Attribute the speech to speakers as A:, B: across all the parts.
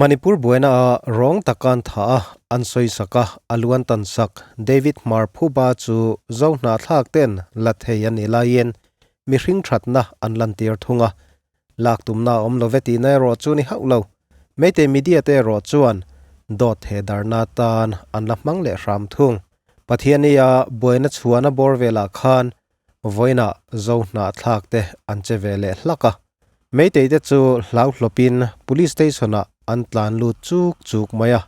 A: Manipur buaina ah rawng taka an thah a, an sawisak a, a lu an tansak. David Hmar Phuba chu Zo hnahthlak ten la thei a nih laiin mihring thatna an lantir thung a. Lak tumna a awm lo ve tihna erawh chu ni hauh lo. Meitei media te erawh chuan dawt theh darna tan an la hmang leh hram thung. Pathiania buaina chhuahna bawr velah khan Vawiinah Zo hnahthlak te an che ve leh hlak a. Meitei te chu hlau hlawpin Police Station ah an tlan lut chuk chuk mai a.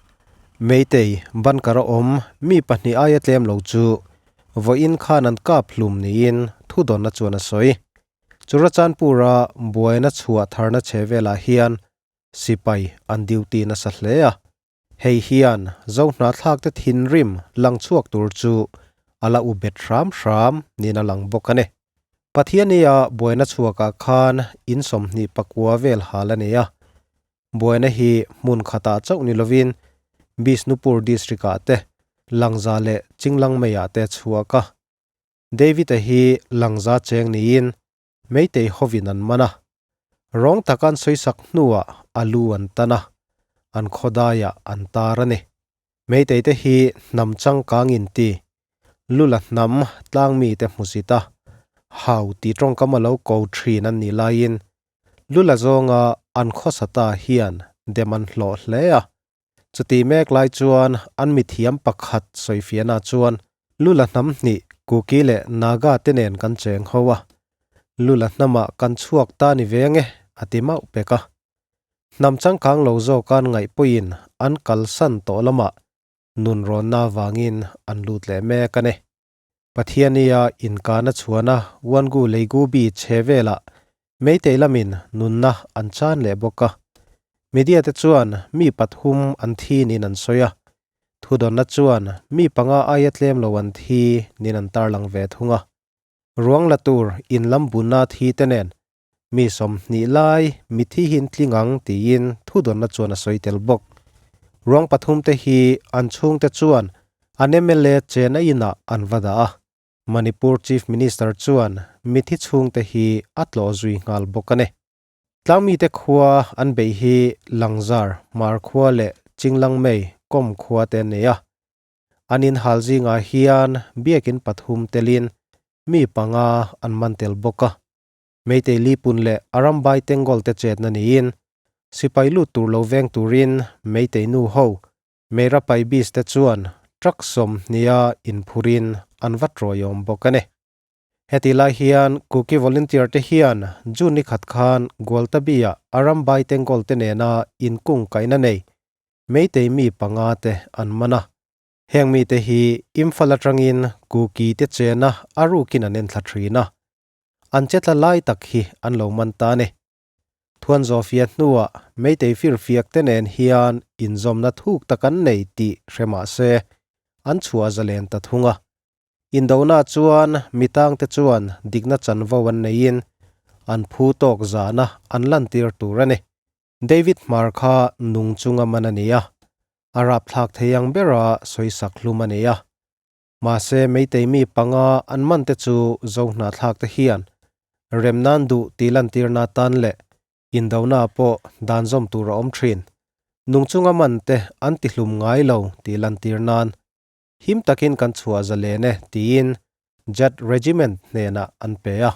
A: Meitei bunker a awm mi pahnih aia tlem lo chu vawiin khan an kap hlum niin thudawnna chuan a sawi. Churachandpur-a buaina chhuah tharna che velah hian sipai an duty nasa hle a. Hei hian Zo hnahthlakte thinrim lang chhuak tur chu a la u bet hram hram niin a lang bawk a ni. Pathiania buaina chhuakah khan in 20 pakua vel hal a nei a. Buaina hi hmun khatah chauh ni lovin Bishnupur District-ah te, Langza leh Chinglang meiah te a chhuak a. David-a hi Langza cheng niin Meitei hovin an man a, rawng taka an sawisak hnuah a lu an tan a, an khawdaiah an tar a ni. Meitei te hi hnam changkang inti, lula hnam tlang mite hmusit a, hau tih tawngkam a lo ko thin an nih laiin lula zawnga an khawsa ta hian dem an hlawh hle a. Chuti mek lai chuan an mithiam pakhat sawifiahna chuan Lula hnam hnih Kuki leh Naga te nen kan cheng ho a, Lula hnamah kan chhuak ta ni ve nge a ti mauh pek a. Hnam changkang lo zawkan ngaih pawhin an kalsan tawh lamah nun rawnna avangin an lut leh mek a ni. Pathiania inkana chhuana Wangu Leigu Beach he velah Meitei lamin nunna an chan leh bawk a. Media te chuan mi pathum an thi niin an sawi a. Thudawnna chuan mi panga aia tlem lo an thi niin an tarlang ve thung a. Ruang la tur in lam bunna thi te nen mi 20 lai mithi hi an tling ang tiin thudawnna chuan a sawi tel bawk. Ruang pathum te hi an chhungte chuan an mla chena inah an va dah a. Manipur Chief Minister chuan mithi chhungte hi a tlawh zui nghal bawk a ni. Tlangmite khua an beih hi Langzar, Hmar khua leh Chinglangmei, Kom khua te an nei a. An inhal zingah hian biakin pathum telin mi panga an man tel bawk a. Meitei Lipun leh Arambai Tengol te chetna niin sipai lut tur lo veng turin Meitei nu ho Meira Paibis te chuan truck 20 inphurin an va tawiawm bawk a ni. Heti lai hian Kuki volunteer te hian June ni khat khan Gwaltabi-ah Arambai Tengol te nena inkung kaihna nei Meitei mi panga te an man a. Heng mite hi Imphal atangin Kuki te chena a rukin an enthla thin a. An chetla lai tak hi an lo man ta a ni. Thuan Zawhfiah hnuah Meitei firfiak te nen hian inzawmna thuk tak an nei tih hre mah se, an chhuah zalen ta thung a. Indona chuan mitangte chuan dikna chanvo an neiin an phu tawk zahna an lantir tur a ni. David Hmar kha nung chunga man a ni a, a rapthlak thei ang bera sawisak hlum a ni a. Mahse Meitei mi panga an man te chu Zo hnahthlak te hian remnan duh tih lantirna tan leh indona pawh dan zawm tur a awm thin. Nung chunga man te an ti hlum ngai lo tih lantir nan him takin kan chhuah zalen e tiin Jat Regiment hnenah an pe a.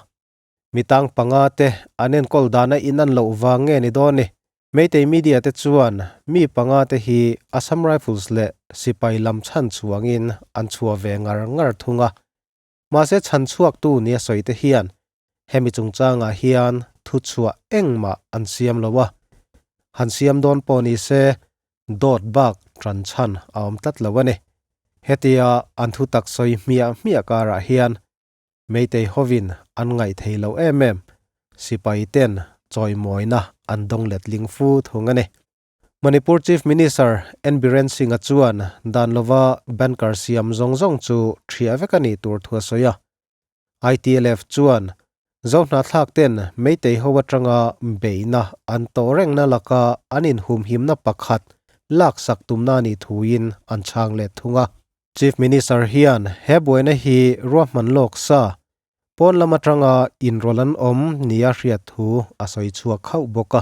A: Mitang panga te an enkawl dana in an loh vang nge ni dawn ni? Meitei media te chuan mi panga te hi Assam Rifles leh sipai lam chhan chhuangin an chhuah ve ngar ngar thung a. Mahse chhan chhuaktu nia sawi te hian hemi chungchangah hian thu chhuah engmah an siam lo a. Han siam dawn pawh ni se dawt bak tan chhan a awm tlat lo a ni. Hetia an thu tak sawi hmiah hmiah karah hian Meitei hovin an ngaih thei lo em em, sipai ten chawimawina an dawng letling fu thung a ni. Manipur Chief Minister N Biren Singh-a chuan dan lova banker siam zawng zawng chu ṭhiah vek a nih tur thu a sawi a. ITLF chuan Zohnahthlak ten Meitei ho aṭanga beihna an tawh rengna laka an inhumhimna pakhat laksak tumna a nih thuin an chhang let thung a. Chief Minister hian he buaina hi ruahman lawk sa, pawn lam atanga inrawlh an awm nia hriat thu a sawi chhuak khauh bawk a.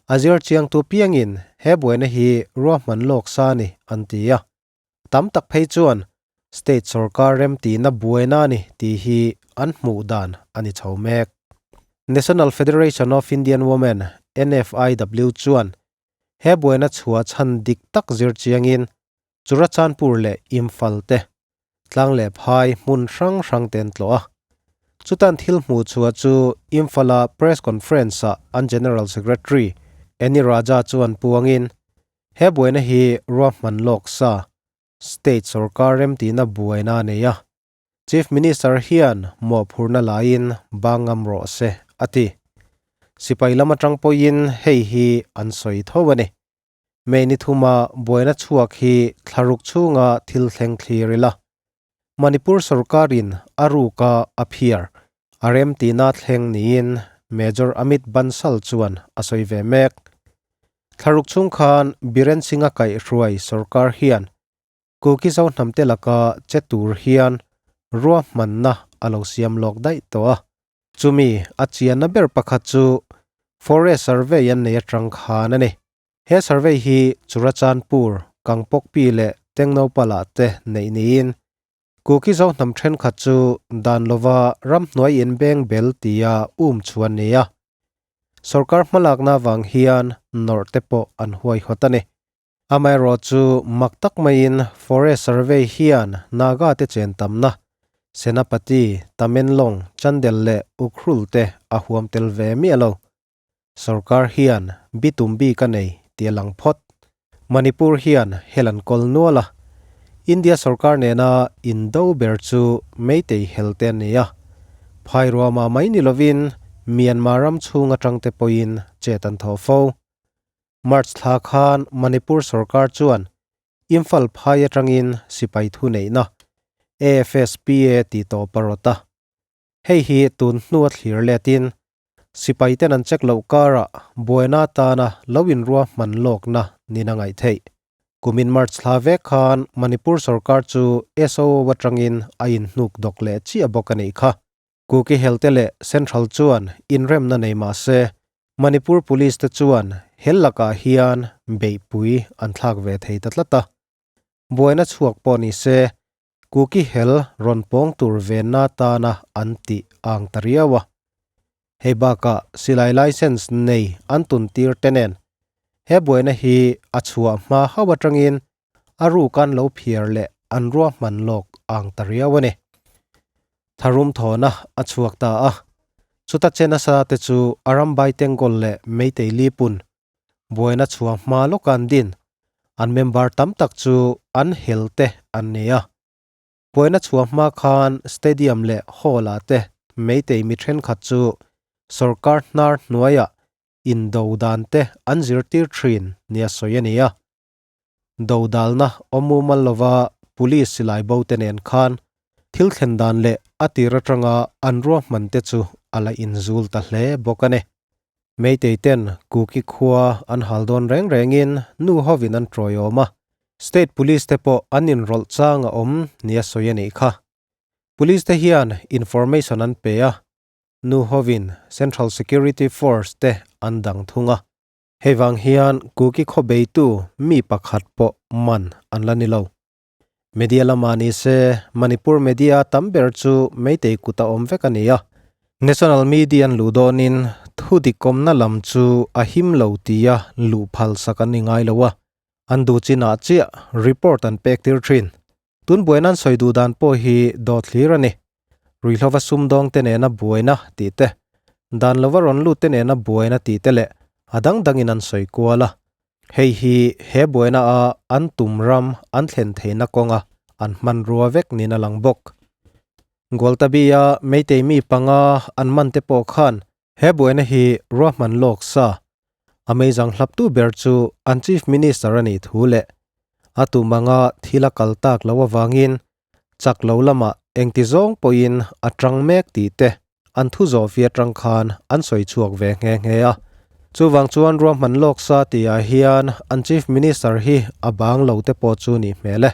A: A zir chiangtu piangin he buaina hi ruahman lawk sa a ni an ti a. Tam tak phei chuan state sorkar remtihna buaina a ni tih hi an hmuh dan a ni chho mek. National Federation of Indian Women, NFIW, chuan he buaina chhuah chhan dik tak zir chiangin Churachandpur leh Imphal te tlang leh phai hmun hrang hrang te an tlawh a. Chutan thil hmuh chhuah chu Imphal-a press conference-ah an General Secretary Eni Raja chuan puangin he buaina hi ruahman lawk sa state sorkar remtihna buaina a nei a, Chief Minister hian mawhphurhna laiin bang ngam rawh se a ti. Sipai lam atang pawhin hei hi an sawi tho a ni. May ni thuma buaina chhuak hi thlaruk chhunga thil thleng thlir ila. Manipur sorkarin a ruka a phiar a remtihna thleng niin Major Amit Bansal chuan a sawi ve mek. Thlaruk chhung khan Biren Singh-a kaihhruai sorkar hian Kuki Zo hnamte laka che tur hian ruahmanna a lo siam lawk daih tawh a. Chumi a chianna ber pakhat chu Forest Survey an nei atang khan a ni. He survey hi Churachandpur, Kangpokpi leh Tengnopalah te neih niin Kuki Zo hnam thenkhat chu dan lova ramhnuai inbeng bel tia um chu an ni a. Sorkar hmalakna avang hian nawrh te pawh an huaihawt a ni. Amaherawh chu mak tak maiin Forest Survey hian Naga te chen tamna, Senapati, Tamenlong, Chandel leh Ukhrul te a huam tel ve miah lo. Sorkar hian bitum bik a nei tih a lang phawt. Manipur hian hel an kawl nual a, India sorkar nena indo ber chu Meitei hel te an ni a. Phairuama mai ni lovin Myanmar ram chhung atang te pawhin chet an thawh fo. March thla khan Manipur sorkar chuan Imphal phai atangin sipai thuneihna AFSPA tih tawp a rawt a. Hei hi tun hnua thlir letin sipai ten an check loh karah buaina atana lo inruahman lawkna nin a ngaih theih. Kumin March thla vek khan Manipur sorkar chu SOO atangin a inhnuk dawk leh chiah bawk a nih kha. Kuki helte leh Central chuan inremna nei mah se, Manipur Police te chuan hel lakah hian beihpui an thlak ve thei ta tlat a. Buaina chhuak pawh ni se, Kuki hel rawn pawng tur venna atana an tih ang ta riau a. Hei bakah silai license nei an tun tir te nen he buaina hi a chhuah hma hauh atangin a ruk an lo phiar leh an ruahman lawk ang ta riau a ni. Tharum thawna a chhuak ta a, chuta che nasa te chu Arambai Tengol leh Meitei Lipun buaina chhuah hma lawka an din, an member tam tak chu an hel te an ni a. Buaina chhuah hma khan stadium leh hall ah te Meitei mi thenkhat chu sorkar hnar hnuaiah indo dan te an zirtir thin nia sawi a ni a. Dodalna awm mumal lova police silai bo te nen khan thil thlen dan leh a tir atanga an ruahman te chu a la inzul ta hle bawk a ni. Meitei ten Kuki khua an hal dawn reng rengin nu hovin an tawiawm a, state police te pawh an inrawlh chang a awm nia sawi a nih kha. Police te hian information an pe a, nu hovin Central Security Force te an dang thung a. Hei vang hian Kuki khaw beitu mi pakhat pawh man an la ni lo. Media lamah ni se, Manipur media tam ber chu Meitei kuta awm vek a ni a. National media an luh dawnin thu dikawmna lam chu a him lo tia luh phalsak an ni ngai lo a, an duh chinah chiah report an pek tir thin. Tun buaina an sawi duh dan pawh hi dawt hlir a ni. Ruihhlova sumdawng te nena buaina tih te, dan lova rawn lut te nena buaina tih te leh a dang dangin an sawi kual a. Hei hi he buaina a an tum ram an thlen theihna kawnga an hmanrua vek niin a lang bawk. Gwaltabi-a Meitei mi panga an man te pawh khan he buaina hi ruahman lawk sa a meizang hlaptu ber chu an Chief Minister a nih thu leh a tum anga thil a kal tak loh avangin chak lo lamah engti zawng pawhin a tang mek tih te an thu zawh fi atang khan an sawi chhuak ve nghe nghe a. Chuvang chuan ruahman lawk sa tihah hian an Chief Minister hi a bang lo te pawh chu nih hmel e.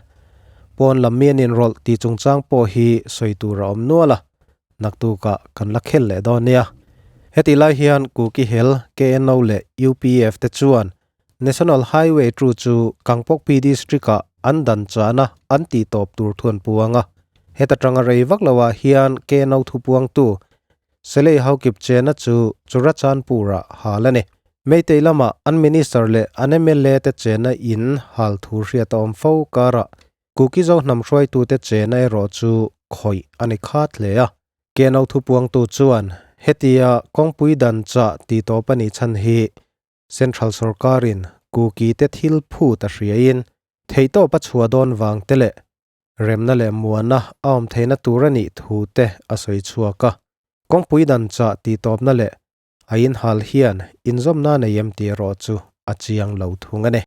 A: Pawn lam mi an inrawlh tih chungchang pawh hi sawi tur a awm nual a, naktukah kan la khel leh dawn nia. Heti lai hian Kuki hel KNO leh UPF te chuan National Highway 2 chu Kangpokpi District-ah an dan chahna an tih tawp tur thu an puang a. Heta tanga rei vak loah hian KNO thupuangtu Selei Haokip chena chu Churachandpur-ah hal a ni. Meitei lamah an Minister leh an mla te chena in hal thu hriat a awm fo karah Kuki Zo hnam hruaitute chena erawh chu khawih a ni khat hle a. KNO thupuangtu chuan hetia kawngpui dan chah tih tawp a nih chhan hi Central sorkarin Kuki te thil phut a hriain theihtawp a chhuah dawn vang te leh remna leh muana a awm theihna tur a nih thu te a sawi chhuak a. Kawngpui dan chah tih tawpna leh a inhal hian inzawmna nei em tih erawh chu a chiang lo thung a ni.